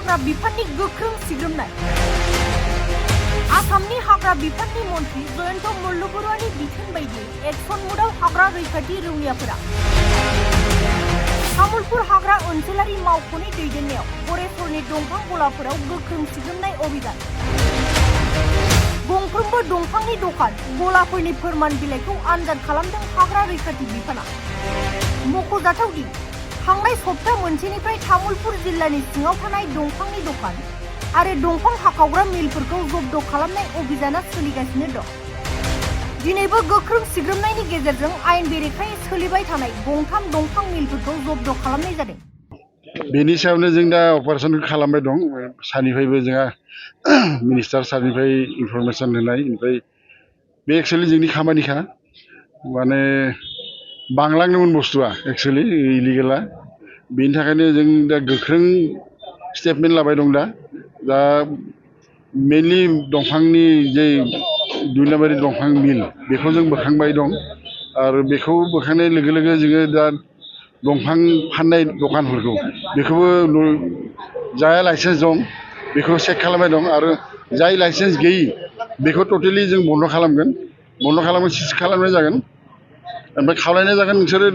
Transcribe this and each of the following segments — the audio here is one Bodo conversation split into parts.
हाग्रा बिफाननि गोख्रों सिग्रोमनाय आसामनि हाग्रा बिफाननि मन्थ्रि जयन्त मल्ल बरुवानि बिथोन बायदियै एक्सन मुडआव हाग्रा रैखाथि रौनियाफोरा तामुलपुर हाग्रा ओनसोलारि मावख'नि दैदेननायाव गरेस्वरनि दंफां गलाफोराव गोख्रों सिग्रोमनाय अभियान गंफ्रोमबो दंफांनि दखान गलाफोरनि फोरमान बिलाइखौ आनजाद खालामदों हाग्रा रैखाथि बिफाना। मख'जाथावदि थांनाय सप्ता मोनसेनिफ्राय तामुलपुर जिल्लानि सिङाव थानाय दंफांनि दखान आरो दंफां हाखावग्रा मिलफोरखौ जब्द खालामनाय अभियाना सोलिगासिनो दं। दिनैबो गोख्रों सिग्रोमनायनि गेजेरजों आयेन बेरेखायै सोलिबाय थानाय गंथाम दंफां मिलफोरखौ जब्द खालामनाय जादों। बेनि सायावनो जों दा अपारेशन खालामबाय दं। सानिफ्रायबो जोंहा मिनिस्टार सारनिफ्राय इनफरमेशन होनाय ओमफ्राय बे एक्चुअलि जोंनि खामानिखा माने बांलांदोंमोन बुस्थुआ एक्चुअलि इलिगेला बेनि थाखायनो जों दा गोख्रों स्टेटमेन्ट लाबाय दं। दा मेनलि दंफांनि जे 2 नाम्बारि दंफां मिल बेखौ जों बोखांबाय दं आरो बेखौ बोखांनाय लोगो लोगो जोङो दा दंफां फाननाय दखानफोरखौ बेखौबो जाय लाइसेन्स दं बेखौ चेक खालामबाय दं आरो जाय लाइसेन्स गैयि बेखौ टटेलि जों बन्द खालामगोन सिज खालामनाय जागोन ओमफ्राय खावलायनाय जागोन नोंसोरो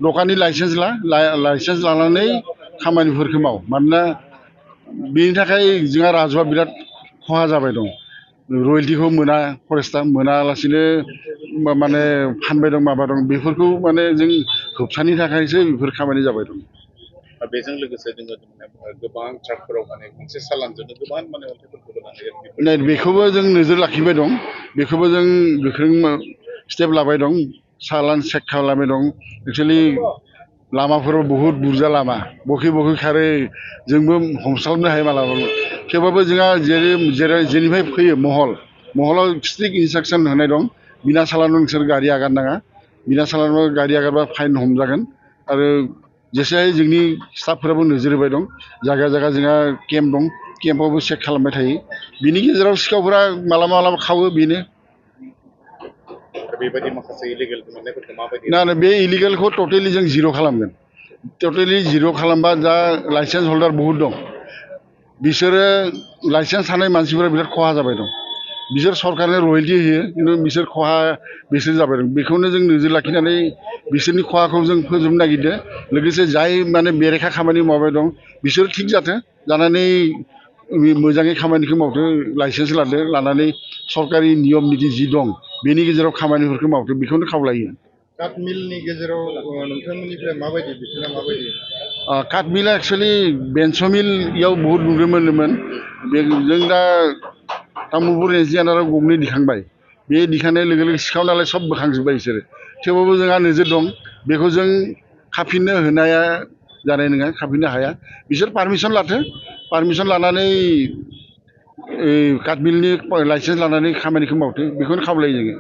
दखाननि लाइसेन्स लानानै खामानिफोरखौ माव। मानोना बेनि थाखाय जोंहा राजुआ बिराद खहा जाबाय दं। रयेल्टिखौ मोना फरेस्टआ मोनालासिनो माने फानबाय दं माबा दं बेफोरखौ माने जों होबथानो थाखायसो बेफोर खामानि जाबाय दं। बेजों लोगोसे जोङो गोबां ट्राकफोराव माने मोनसे सालानजोंनो गोबां माने अन्थाइफोरखौ होनानै बेखौबो जों नोजोर लाखिबाय दं। बेखौबो जों गोख्रों स्टेप लाबाय दं। सालान चेक खालामबाय दं। एक्चुअलि लामाफोराव बहुद बुरजा लामा बखि खारो जोंबो हमस्लाबनो हायो मालाबा थेवबाबो जोंहा जेनिफ्राय फैयो महलाव स्ट्रिक्ट इनस्ट्राक्सन होनाय दं। बिना सालानाव नोंसोर गारि आगारनाङा बिना सालानाव गारि आगारबा फाइन हमजागोन आरो जेसे जोंनि स्टाफफोराबो नोजोर होबाय दं। जायगा जोंहा केम्प दं केम्पआवबो चेक खालामबाय थायो। बिनि गेजेराव सिखावफोरा मालाबा खावो बेनो बेबायदि माखासे इलिगेल मोननायफोरखौ माबायदि ना बे इलिगेलखौ टटेलि जों जिर' खालामगोन। टटेलि जिर' खालामबा दा लाइसेन्स हल्डार बहुद दं बिसोरो लाइसेन्स थानाय मानसिफोरा बिराद खहा जाबाय दं। बिसोर सरकारनो रयेल्टि होयो खिन्थु बिसोर खहा बिसोर जाबाय दं। बेखौनो जों नोजोर लाखिनानै बिसोरनि खहाखौ जों फोजोबनो नागिरदों। लोगोसे जाय माने बेरेखा खामानि मावबाय दं बिसोर थिग जाथों जानानै मोजाङै खामानिखौ मावथों लाइसेन्स लानानै सरकारि नियम निथि जि दं बेनि गेजेराव खामानिफोरखौ मावथों बेखौनो खावलायो। काट मिलनि गेजेराव नोंथांमोननिफ्राय माबायदि बिथोना माबायदि? काट मिला एक्चुअलि बेन्स मिलयाव बहुद नुनो मोनोमोन। जों दा तामुलपुर रेन्जियानाराव गंनै दिखांबाय। बे दिखांनाय लोगो लोगो सिखाव नालाय सब बोखांजोब्बाय बिसोरो। थेवबाबो जोंहा नोजोर दं बेखौ जों खाफिननो होनाया जानाय नङा खाफिननो हाया। बिसोर पारमिसन लाथों पारमिसन लानानै काट मिलनि लाइसेन्स लानानै खामानिखौ मावथों बेखौनो खावलायो जोङो।